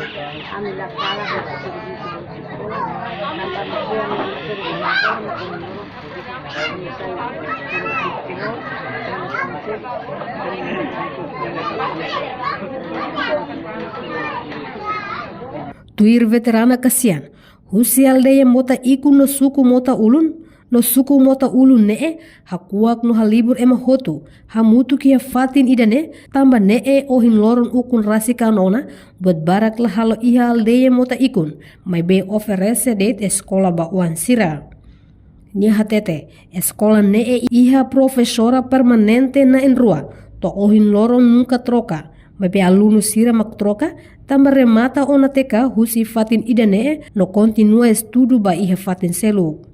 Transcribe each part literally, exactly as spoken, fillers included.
ami la fala ba servisu eskola, tanba ami la servisu eskola, ami la servisu eskola. Tuir veterana Kasian, husi aldeia Mota Ikun no suku Mota Ulun, no suku Mota Ulun ne'e, hakuak no halibur ema hotu, hamutuk iha fatin ida-ne'e, tanba ne'e ohin loron ukun rasik ona, buat barak la halo iha aldeia Mota Ikun, maibé oferese de'it eskola ba oan sira. Nia hatete, eskola ne'e iha profesora permanente na'in-rua, to'o ohin loron nunka troka, maibé alunu sira mak troka, tanba remata ona T K husi fatin ida-ne'e, no kontinua estudu ba iha fatin seluk.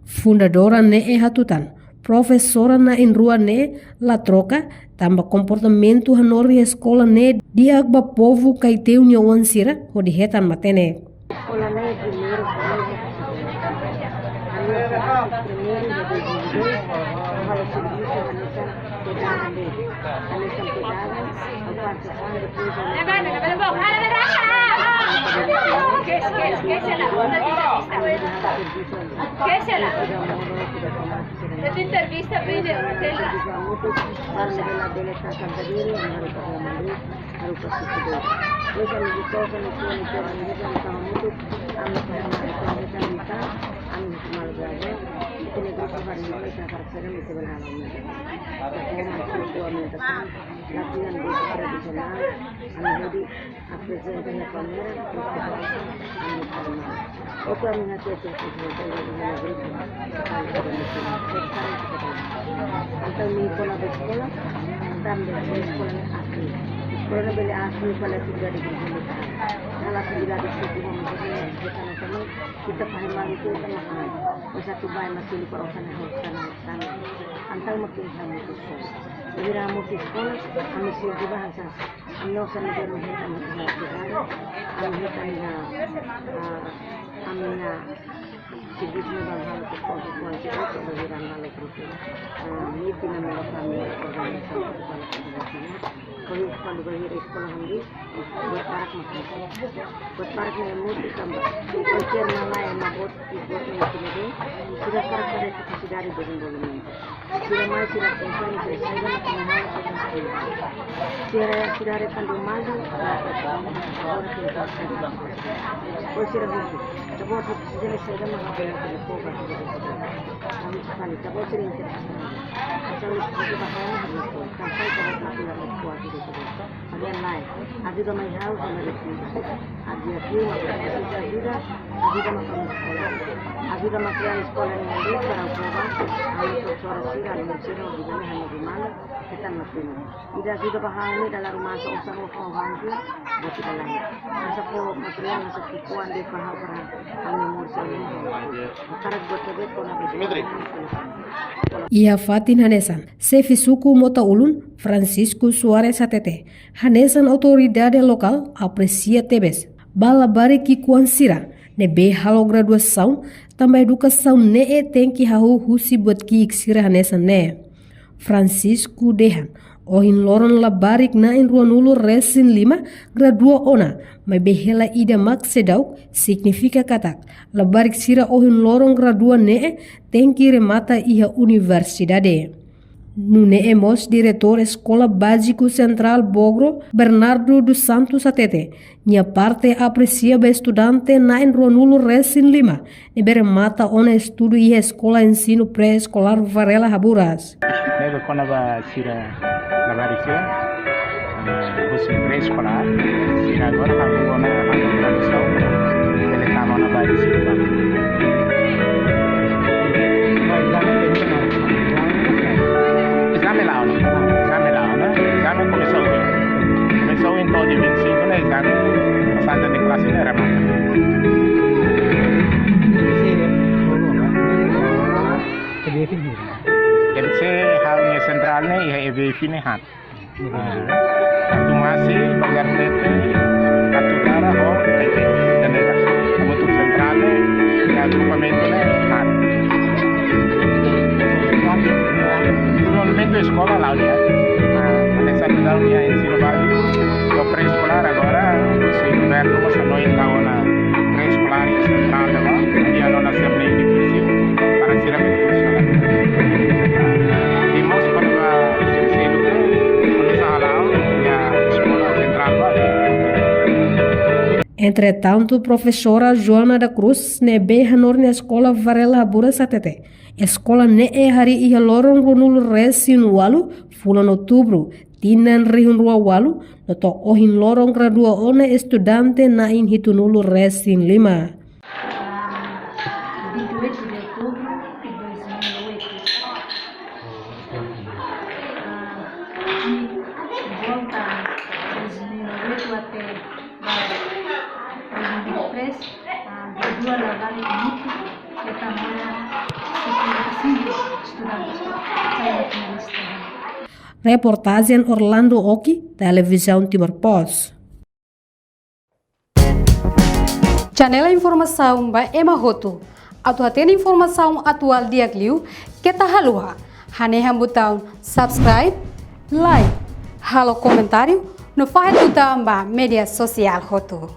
Fundadora ne'e hatutan, profesora na'in-rua ne'e la troka, tanba komportamentu hanorin eskola ne'e di'ak ba povu Kaiteu nia oan sira, hodi hetan matenek. Eskola ne'e primeiru, primeiru, primeiru, primeiru, Ami malgaba, ita-nia grupu baru ini ita para sering ita berhalau. Ita koman kulturalmente, latihan grupu tradisionál, ami hodi aprezenta iha kámara, ami kalma. Oke, ami hati-hati, hati-hati, hati-hati, hati-hati. Entaun ami kona ba eskola, entaun ami eskola ne'e asli. Eskola ne'e bele asli, bele atividade di komunidade. Halo atividade di komunidade, kita na sama, kita paham itu, kita mahal. Masa tu bai masih di kawasan, kawasan, kawasan. Entaun makin kami ke eskola. Jadi, ami ke eskola, ami sih juga hasil. Ami osan negara, ami hetan iha, ami hetan iha, ah, ami-nia servisu ne'ebé halo ke konstitusi, ke bagian halo ke, ah, meeting ami lakukan, ami organisasi, kuandu bainhira eskola handi, buat barak makin. Buat barak ne'e mutu tanba. Kualkér malae ema boot, boot ne'e sira hakarak, hakarak kapasidade dezenvolvimentu. Sira mai, sira akompaña, sira saida mak ema halo, sira, sira haree kuandu maju, agora tem que fazer. Depois sira husu, ita-boot husu, sira saida mak halo, sira koba, sira koba. Ami fali, ita-boot sira interasaun. Asa lus kita bahaya, hanya koba. Sampai ita-boot mati, ita-boot kuat, ita-boot. Ajuda mai ha'u, ha'u mai ajuda. Ajuda, ajuda, ajuda mai eskola. Ajuda mai eskola ne'e, para o povo, ami profesora sira, ami sira, ajuda mai ha'u mai mana, kita mai sini. Ida ajuda ba ha'u ne'e, dala ruma sa osan o kau ha'u, buat ida lain. Asa po materiál, asa po kuan de pa ha'u para ami morsa ne'e. Para buat ida kona. Iha fatin hanesan, xefe suku Mota-Ulun, Francisco Soares hatete, hanesan autoridade lokál apresia tebes ba labarik ki'ikoan sira ne'ebé halo graduasaun, tanba edukasaun ne'e tenke hahú husi buat ki'ik sira hanesan ne'e. Francisco dehan, ohin loron labarik na'in ruanulu resin lima gradua ona, maibé hela ida mak seidauk, signifika katak labarik sira ohin loron gradua ne'e tenke remata iha universidade. Nune'e mós Diretór Eskola Báziku Sentrál Bogro, Bernardo dos Santos hatete, nia parte apresia ba estudante na'in ruanulu resin lima ne'ebé remata ona estudu iha Eskola Ensinu Pré-Eskolár Varela Haburas. Ne'ebé kona-ba sira labarik sira, eh, husi pré-eskolár, sira agora hahú ona, hahú ona graduasaun, bele tama ona ba ensinu báziku. Ezame la'o ona, ezame la'o ona, ezame komesa ohin. Komesa ohin to'o dia vinte e cinco ne'e ezame, pasagem de classe ne'e remata. Deve ser hal ne'e sentrál ne'e, iha E B F ne'e haat. Ah, atu masi, Bagiar Tete, Katudara, ho Tete, Tanera. Hamutuk sentrál ne'e, iha agrupamentu ne'e, haat. Dezenvolvimentu eskola la'o di'ak. Ah, hanesan la'o di'ak ensinu báziku, ho pré-eskolár agora, husi governu mós hanoin la'o ona pré-eskolár iha sentrál ne'ebá, iha ona sira-nia edifísiu, para sira bele funsiona. I mós para ba sira seluk, kuandu sá hala'o, iha eskola sentrál bá. Entretantu, profesora Joana da Cruz, ne'ebé hanorin Eskola Varela Haburas hatete, eskola ne'e harii iha loron ruanulu resin ualu, fulan Outubru, tinan rihun rua ualu, no to'o ohin loron gradua ona estudante na'in hitunulu resin lima. Ah, vinte e oito de outubro de dois mil e oito. Ah, de volta dois mil e oito até dois mil e vinte e três, ah, gradua labarik mutu, que também cinquenta e cinco estudantes saíram finalistas. Reportajen Orlando Oki, Televizaun Timor Post. Janela informasaun ba ema hotu. Atu hatene informasaun atuál di'ak liu, keta haluha hanehan butaun subscribe, like, halo komentáriu, no fahe tutan ba média sosiál hotu.